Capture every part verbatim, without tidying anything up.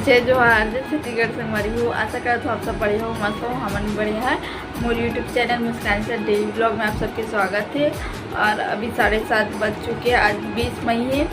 जय जोहार, जय छत्तीसगढ़ संगवारी हो। आशा करत हो आप सब बढ़िया हो, मस्त हो। हमन भी बढ़िया है। मोर YouTube चैनल मुस्कान से डेली ब्लॉग में आप सबके स्वागत है। और अभी साढ़े सात बज चुके हैं, आज बीस मई है।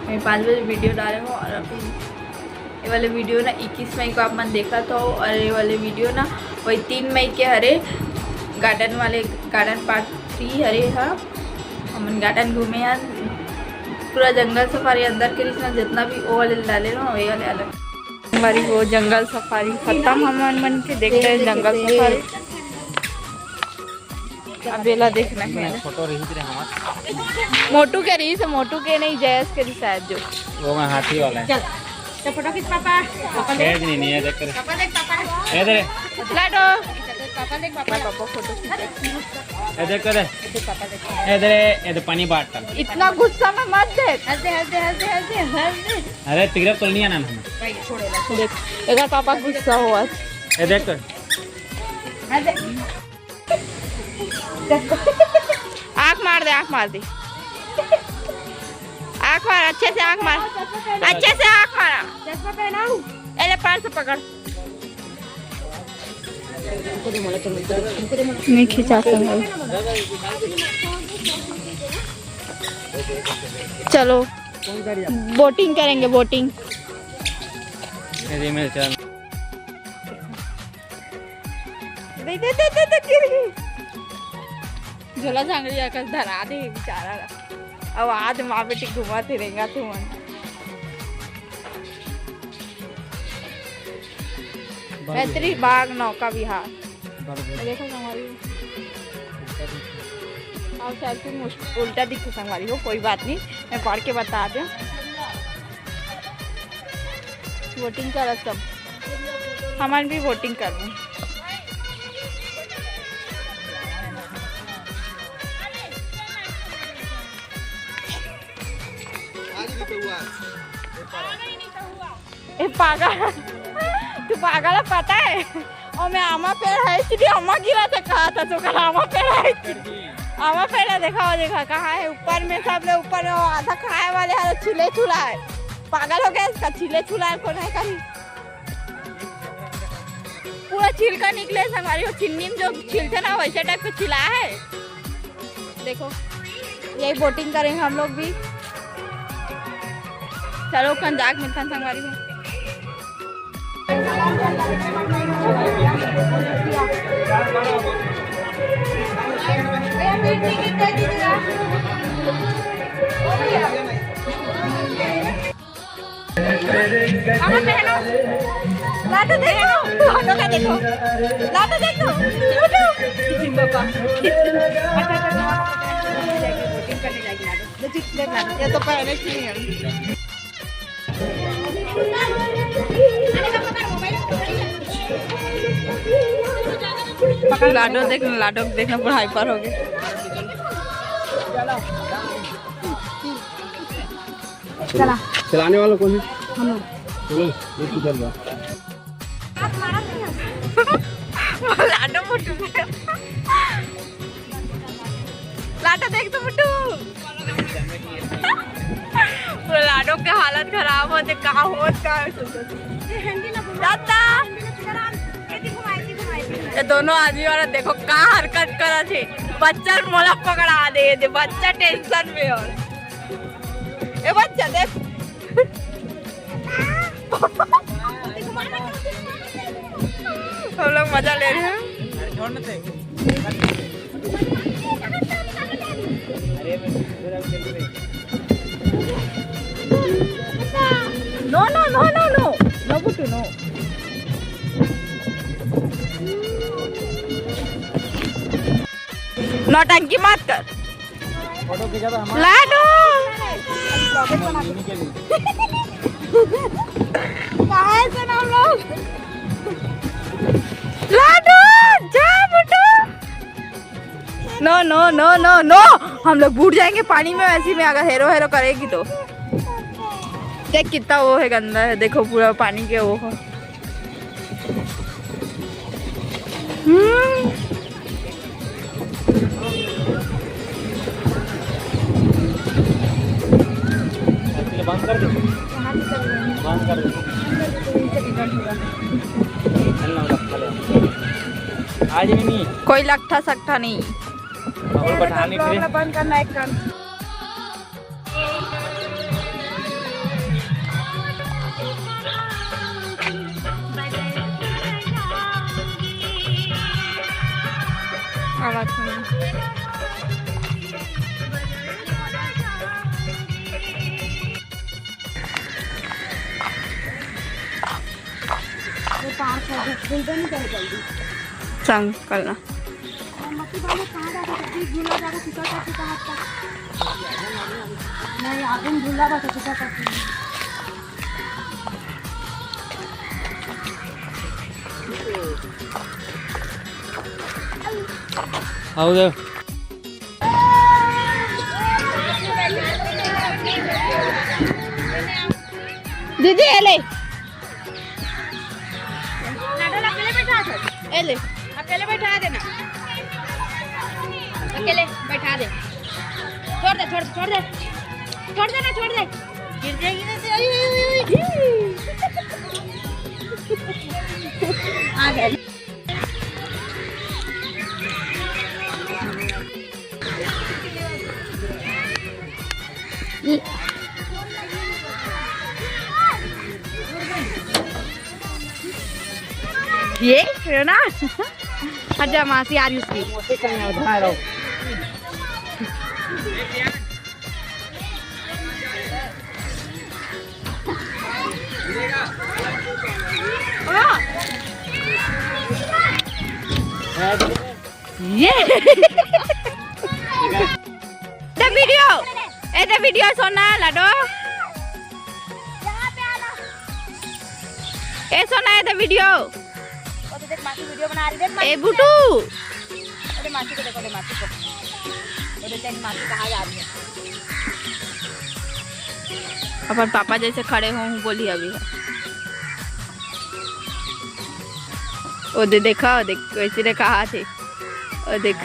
मैं पाँच बजे वीडियो डाले हूँ और अभी ये वाले वीडियो ना इक्कीस मई को आप मन देखत हो और ये वाले वीडियो ना वही तीन मई के हरे, गार्डन वाले, गार्डन पार्ट थ्री हरे हा। हमन गार्डन घूमे हन, पूरा जंगल सफारी अंदर के रिहिस ना, जितना भी वो वाले डाले ना, वही वाले अलग। हमारी वो जंगल सफारी खत्म, हमन मन के देखते हैं जंगल सफारी। अब एला देखना है। फोटो रही रे हमार। मोटू के रही से, मोटू के नहीं, जयेश के रही शायद जो। वो मैं हाथी वाला है। चल, तो फोटो खींच पापा। पापा देख। नहीं, नहीं, ये देख कर। पापा देख, पापा। ये दे रे। लाडो। पापा देख, पापा। पापा फोटो खींचे। ये देख कर। ये दे रे, ये दे पानी बाटल। इतना गुस्सा में मत देख। हंस दे, हंस दे, हंस दे, हंस दे, हंस दे। अरे, तिगरा तो नहीं आना हमें। भाई, छोड़ो ना। देख, एकर पापा गुस्सा हुआ। ये देख कर। हंस दे। आँख मार दे, आँख मार दे, आँख मार, अच्छे से आँख मार, अच्छे से आँख मारा। चश्मा पहनाऊ। ए ले, पैर से पकड़। नहीं खिंचा सकते। चलो, बोटिंग करेंगे, बोटिंग। दे, दे, दे, दे, दे, गिर गई। झोला झांगड़ी आकर धरा दे बेचारा ला। अब आज माँ बेटी घुमा थे, रेंगा थे मन। मैत्री बाग नौका विहार। देखो संगवारी हो। अब शायद तुम उस-, उल्टा दिखे संगवारी हो, कोई बात नहीं, मैं पढ़ के बता दूँ। वोटिंग करत सब, हमन भी वोटिंग करबो। ए पागल, तू पागल है, पता है? ओमे आमा पेड़ है, इसलिए आमा गिरा था, कहा था तो कल आमा पेड़ है। आमा पेड़ है, देखा, वो देखा, कहाँ है? ऊपर में, सब ले ऊपर में, वो आधा खाए वाले है, छिले छुला है। पागल हो गया इसका, छिले छुला है, कौन है करी? पूरा छिलका निकले संगवारी हो, छिन्नी में जो छिलते ना, वैसे टाइप के छिला है। देखो, यही बोटिंग करेंगे हम लोग भी। चलो, कन जाके मिलथन संगवारी हो। लाडो देखो, लाडो का देखो, लाडो देखो, लाडो। ये तो पहले से ही है। लाडो देख, लाडो देखना, पढ़ाई पर हो गए। चला। चलाने वाला कौन है? हम लोग। चलो, ये किधर जा? लाडो मोटू। लाडो देख तो मोटू। पूरा लाडो के हालत खराब होते, का होत का है, सोचो। दादा। ये दोनों आदमी वाला देखो का हरकत करा थे। बच्चा मोला पकड़ा दे, दे बच्चा टेंशन में और। ए बच्चा देख। हम लोग मजा ले रहे हैं। No, no, no, no, no. No, Buttu, no. नौटंकी मत कर। फोटो खींचा था हमारा। लाडो। कहाँ है सनम लोग? लाडो, जा बेटा। No, no, no, no, no। हम लोग बूड़ जाएंगे पानी में, वैसे में अगर हेरो हेरो करेगी तो। देख कितना वो है, गंदा है, देखो पूरा पानी के वो है। हम्म। बंद कर दो। बंद कर दे। आज भी नहीं। कोई लट्ठा सट्ठा नहीं। और बैठा नहीं फिर। बंद करना एक कान। आवाज सुनो। संग करना। नहीं, आगे में झूला बा, तो कितना करती है। आओ दे। दीदी, ए ले। लाडो, अकेले बैठा दे। ए ले। अकेले बैठा देना। अकेले बैठा दे। छोड़ दे, छोड़ दे, छोड़ दे। छोड़ दे ना, छोड़ दे। गिर जाएगी ना, से। आ गए। ये है ना? अच्छा, मासी आ रही उसकी। ये। The video। A, the video, सोना, लाडो। ए, सोना, ए, the video। वो तो देख, मासी video बना रही, देख, मासी ए, बुटू। अरे, मासी को देखो, अरे, मासी को। वो देख, मासी कहाँ जा रही है। अपन पापा जैसे खड़े हो, हूँ बोली अभी। ओ दे, देखा, ओ देख, कैसे रे कहा थे। ओ देख।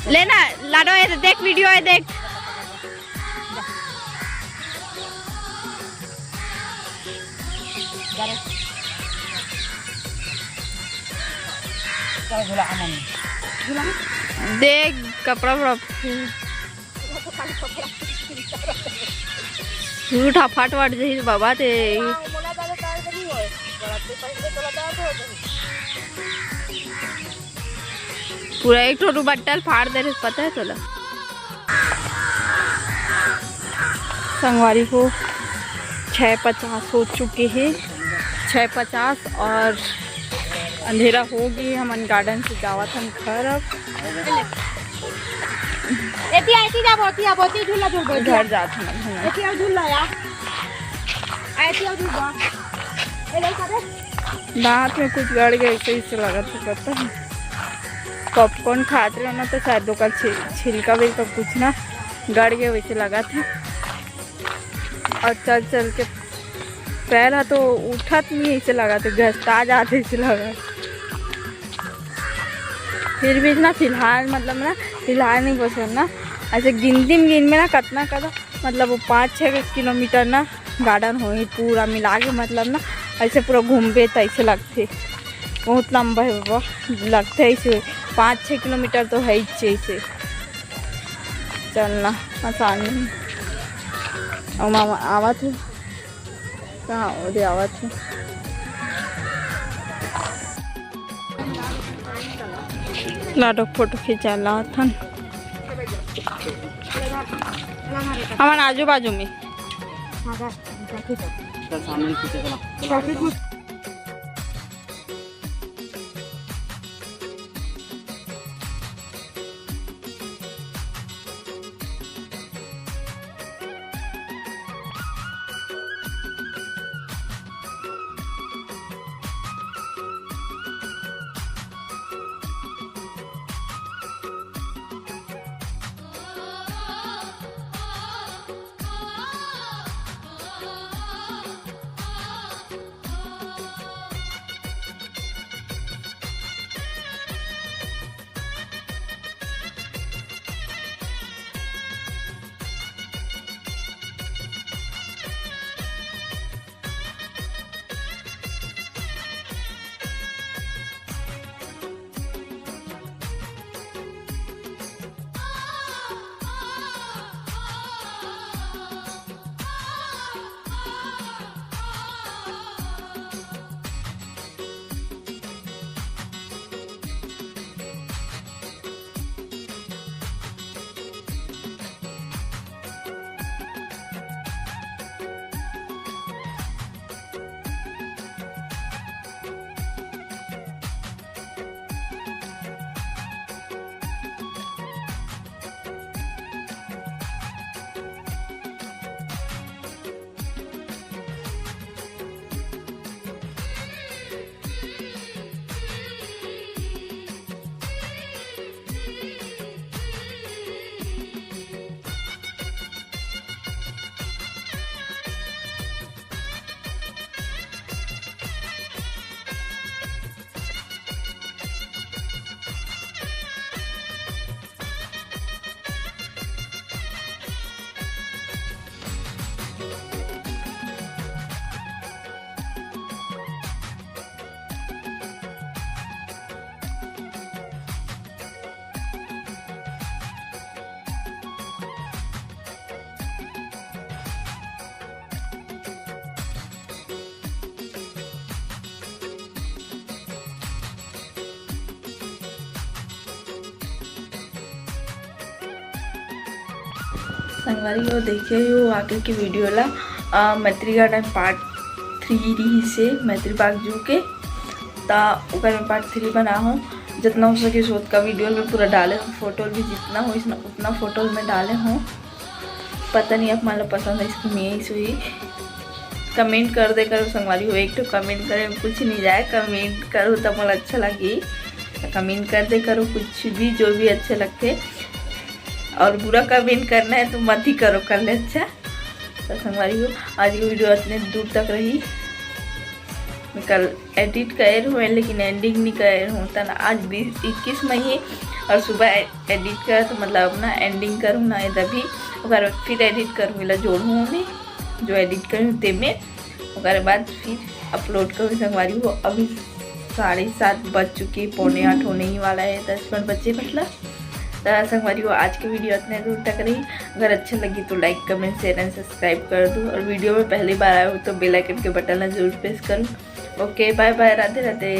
लेना, लाडो, ये देख, video है, देख। देख, कपड़ा वपड़ा। सूट हा फट वट जही बाबा ते। पूरा एक ठो दुपट्टा ल फाड़ दे रहे, पता है तोला? संगवारी हो, छः पचास हो चुके हैं, छः पचास, और अंधेरा हो गई। हमन garden से जावत हन घर अब। एती, एती जा, बोती, आ, बोती झूला झूल, बोती। घर जात हन अब हमन। एती आओ झूला यार। एती आओ झूला। ए, ले खा दे। दांत में कुछ गड़ गया, ऐसे, ऐसे लगत है, पता है। Popcorn खात रहे हो ना, तो शायद ओकर छि-, छिलका विलका कुछ ना गड़ गया, वैसे लगत है। और चल चल के पैर हा तो उठत नहीं, ऐसे लगत है, घसटा जात है, ऐसे लगत। फिर भी ना, फिलहाल, मतलब ना, फिलहाल नहीं बस ना, ऐसे गिनती में गिन में ना, कतना कदा, मतलब, वो पाँच छः किलोमीटर ना garden होही पूरा मिला के, मतलब ना, ऐसे पूरा घूमबे त ऐसे लगथे, बहुत लंबा है बाबा, लगथे ऐसे पाँच छः किलोमीटर तो है ही ऐसे चलना आसान नहीं। और मामा आवत है, कहाँ ओदे आवत है। लाडो फोटो खिंचा लात हन। हमन आजू बाजू में। संगवारी हो, देखे हो आगे के वीडियो ला। अ, मैत्री गार्डन पार्ट थ्री रहिसे, मैत्री बाग जू के, त ओकर में पार्ट थ्री बनाहूँ। जितना हो सके ओतका वीडियो में पूरा डाले हूँ, फोटो भी जितना हो इसना उतना फोटो में डाले हूँ। पता नहीं आप मन ला पसंद है इसकी मेज हुई, कमेंट कर दे करो संगवारी हो। एक तो कमेंट करे में कुछ नहीं जाए, कमेंट करो तो मोला अच्छा लगी। तो कमेंट कर दे करो कुछ भी, जो भी अच्छे लगते। और बुरा कमेंट करना है तो मत ही करो, कर ले अच्छा। तो संगवारी हो, आज की वीडियो इतने दूर तक रही। मैं कल एडिट करे हूँ लेकिन एंडिंग नहीं करे हूँ, त आज बीस इक्कीस मई है और सुबह एडिट करे तो मतलब अपना एंडिंग करूँ ना, तभी ओकर फिर एडिट करूँ, एला जोड़ूँ मैं जो एडिट करूँ ते में, ओकर बाद फिर अपलोड करूँ संगवारी हो। अभी साढ़े सात बज चुके, पौने आठ होने ही वाला है, दस मिनट बचे मतलब। तो संगवारी हो, आज की वीडियो इतने दूर तक रही। अगर अच्छा लगी तो लाइक, कमेंट, शेयर एंड सब्सक्राइब कर दो और वीडियो में पहली बार आए हो तो बेल आइकन के बटन ला जरूर प्रेस करो। ओके, बाय बाय, राधे राधे।